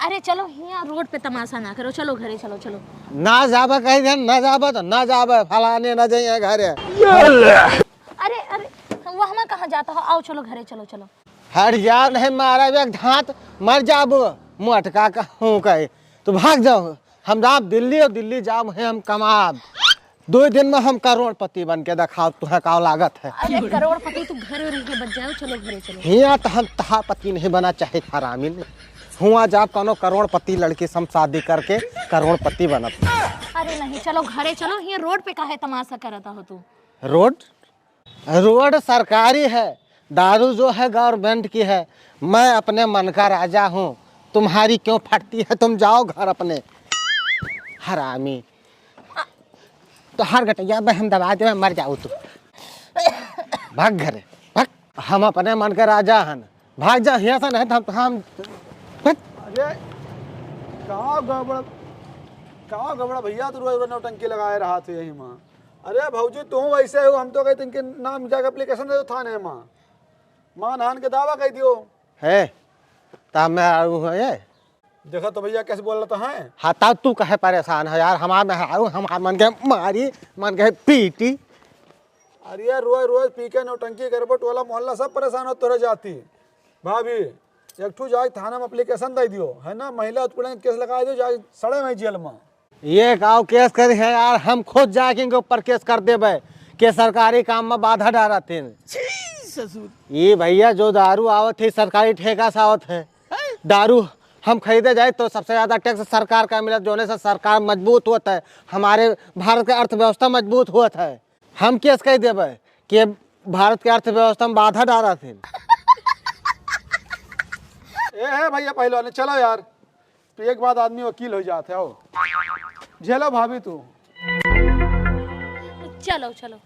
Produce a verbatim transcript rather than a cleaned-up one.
अरे चलो, हियाँ रोड पे तमाशा ना करो, चलो घरे चलो, चलो। ना जाबे कही देन, ना जाबे तो ना जाबे, फलाने ना जाइए घरे। अरे, अरे, वहमा कहाँ जाता हो? आओ, चलो घरे चलो, चलो। हट जा, नहीं मारा एक धात, मर जाबो। मोटका कहूँ कहे, तू भाग जाओ। हम जाब दिल्ली और दिल्ली जाब है हम कमाब। दो दिन में हम करोड़पति बन के देखाओ, तुहे का लागत है? अरे करोड़पति तू घर में रह के बच जाओ, चलो घरे चलो। हियाँ तो हम तहापति नहीं बना चाहे हरामी नहीं। हुआ जाब कौनो करोड़पति लड़की से हम शादी करके करोड़पति बनब। अरे नहीं, चलो घरे चलो, हियाँ रोड पे काहे तमाशा करता हो तू? रोड? रोड सरकारी है, दारू जो है गवर्नमेंट की है। मैं अपने मन का राजा हूँ, तुम्हारी क्यों फटती है? तुम जाओ घर अपने। हरामी, तो हर गटैया में हम दबा दे, मर जाओ तू। भाग घरे, भाग। हम अपने मन के राजा हन, भाग जा हियाँ से, नहीं तो हम, हम, भाग। अरे, का गड़बड़, का गड़बड़ भैया, तू रोज रोज नौटंकी लगाए रहा थे यही माँ। अरे भौजी, तू वैसे हो, हम तो कहते इनके नाम जाके एप्लीकेशन दे दो थाने में, मानहान के दावा कह दियो। है, ता मैं आऊ हूँ ये। देखा तो भैया कैसे बोल रहा है। हाँ, तब तू कहे परेशान है यार, हमार मेहरारू हमार मन के मारी, मन के पीटी। अरे यार, रोज रोज पी के नौटंकी करबो, टोला मोहल्ला सब परेशान हो तोरे जाती। भाभी, एक ठू जाके थाना में एप्लीकेशन दे दियो, है ना, महिला उत्पीड़न केस लगा दियो, जाके सड़े में जेल में। ये गाँव केस करी है यार, हम खुद जाके इनके ऊपर केस कर देबे कि सरकारी काम में बाधा डालत हैं। ये भैया जो दारू आवत है सरकारी ठेका से आवत है, दारू हम खरीदे जाए तो सबसे ज्यादा टैक्स सरकार का मिलत, जोने से सरकार मजबूत होत है, हमारे भारत के अर्थव्यवस्था मजबूत होत है। हम केस कह देबे कि भारत के अर्थव्यवस्था में बाधा डालत हैं। ए, ए भैया पहलवान, चलो यार, पिए के बाद आदमी वकील हो जात है। आओ, झेलो भाभी तू। चलो, चलो।